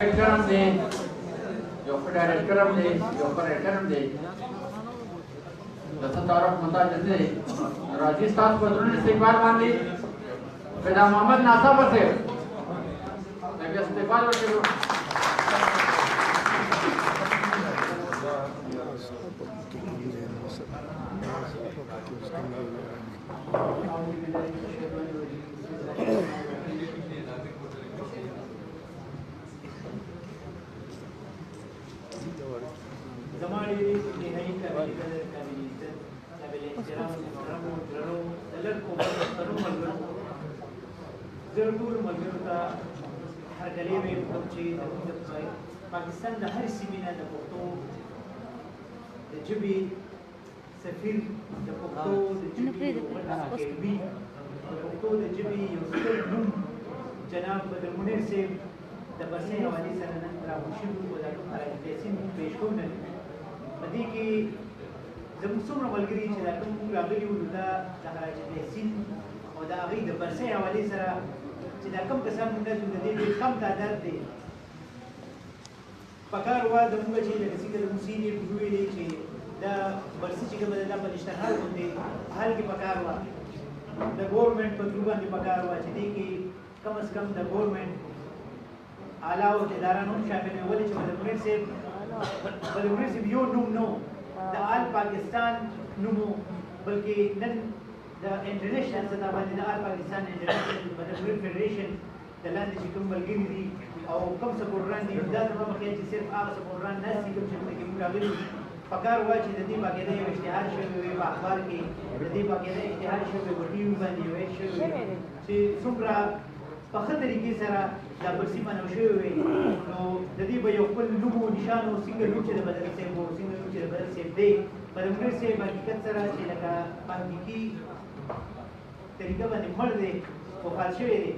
ډایرکټر هم دی، یو ښه ډایرکټر هم دی، یو ښه رایټر هم دی، د څه تعارف محتاج نه دی. راځي ستاسو په دروند استقبال باندې فدا محمد ناصر صاحب لږ استقبال وکړو. زما ډېرې انتهایي قابل قدر، قابل عزت، قابل احترام، محترمو، درنو، د لږ خو پښتنو ملګرو، زه ټولو ملګرو ته هرکلی وایم کوم چې زموږ د پاکستان د هرې سیمې نه د پښتو د ژبې سفیر، د پښتو د ژبې یو غټ اکیډمي، د پښتو د ژبې یو ستر نوم جناب بدر منیر صاحب د برسۍ حوالې سره نن راغونډ شوي او دا کوم خراج تحسین موږ پېش کوو نن. په دې کې زموږ څومره ملګري چې دا کوم موږ راغلي وو، نو دا د خراج تحسین او د هغوی د برسۍ حوالې سره چې دا کوم کسان موږ ناست یو، د دې ډېر کم تعداد دی. پکار وه زموږ چې لکه څنګه زموږ سینیر وویلې چې دا برسي چې کومه ده دا په نشترحال غوندې حال کې پکار وه، د ګورنمنټ په ترو باندې پکار وه چې دې کې کم از کم د ګورنمنټ اعلی عہدیداران هم شامل وي. ولې چې بدر منیر صاحب یو نوم نو د آل پاکستان نوم، بلکې نن د انټرنیشنل سطح باندې د آل پاکستان انټرنیشنل بدر منیر فدریشن د لاندې چې کوم ملګري دي او کوم سپورټران دي، دا زما په خیال چې صرف هغه سپورټران ناست دي کوم چې دلته کې موږ راغلي. پکار وه چې د دې باقاعده یو اشتهار شوی وي په اخبار کې، د دې باقاعده اشتهار شوی په ټي وي باندې یو اډ شوی وي چې څومره په ښه طریقې سره دا برسي منو شوی وي، نو د دې به یو خپل نوم او نشان او څنګه نوم چې د بدر صاحب و، څنګه نوم چې د بدر صاحب دی. بدر منیر صاحب حقیقت سره چې لکه په حقیقي طریقه باندې مړ دی، وفات شوی دی،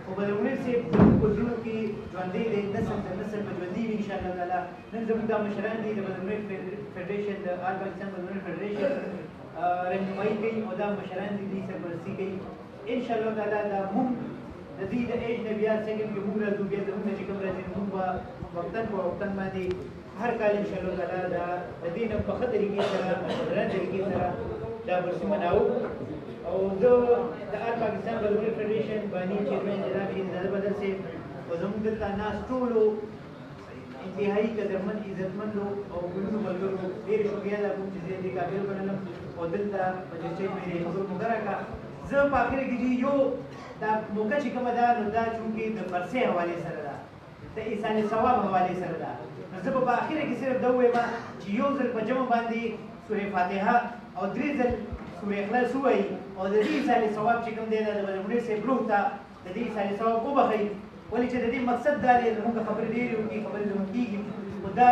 خو بدر منیر صاحب زموږ په زړونو کې ژوندی دی، نسل تر نسل به ژوندی وي انشاءالله تعالی. نن زموږ دا مشران دي د بدر منیر فدریشن، د آل پاکستان بدر منیر فدریشن رهنمایي کوي او دا مشران دي، دوی سرپرستي کوي انشاءالله تعالی. دا موږ د دې د ایج نه بیا سیکنډ کې موږ راځو، بیا زموږ نه چې کوم راځي، موږ به وقتاً په وقتاً باندې هر کال انشاءالله تعالی دا د دې نه په ښه طریقې سره، په طریقې سره دا برسي مناو. او زه د آل پاکستان بدر منیر فدریشن بانی چیرمن جناب شهزاده بدر صاحب او زموږ دلته ناست ټولو انتهایی قدرمن، عزتمندو او ګلونو ملګرو ډېر شکریه ادا کوم چې زه دې قابل وګڼلم او دلته په جلسې کې مې خبرو موقع راکړه. زه په اخره کې چې یو دا موقع چې کومه ده، نو دا چونکې د برسې حوالې سره ده، د ایصال ثواب حوالې سره ده، نو زه به په اخره کې صرف دا ووایم چې یو ځل په جمع باندې سورې فاتحه او درې ځل سورې اخلاص ووایي او د دې ایصال ثواب چې کوم دی دا د بدر منیر صاحب روح ته د دې ایصال ثواب وبخښي. ولې چې د دې مقصد دا دی، زموږ خبرې ډېرې وکړي، خبرې زموږ کېږي، خو دا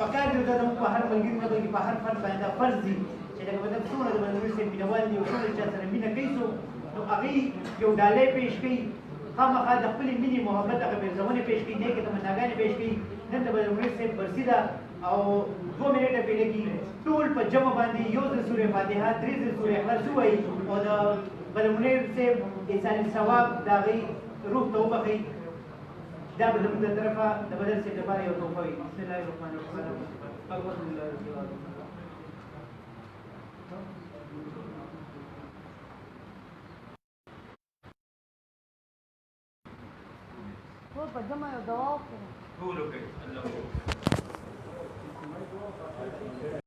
پکار دی، دا زموږ په هر ملګري نه بلکې په هر فرد باندې دا فرض دي چې لکه مطلب څومره د بدر منیر صاحب مینهوال دي او څومره چا سره مینه کوي څوک، نو هغوی یو ډالۍ پېش کوي، خامخا د خپلې مینې محبت هغه پېرزونې پېش کوي، نیکې تمناګانې پېش کوي. نن د بدر منیر صاحب برسي ده او 2 منټه پې لګي، ټول په جمع باندې یو ځل سورې فاتحه، درې ځل سورې اخلاص ووایي او د بدر منیر صاحب ایصال ثواب د هغوی روح ته وبخښي. دا به زموږ د طرفه د بدر صاحب لپاره یو تحفه وي. بسم الله الرحمن الرحیم، الحمد لله رب العالمین. ټول په جمع یو دعا وکړو. ټول وکړئ. الله.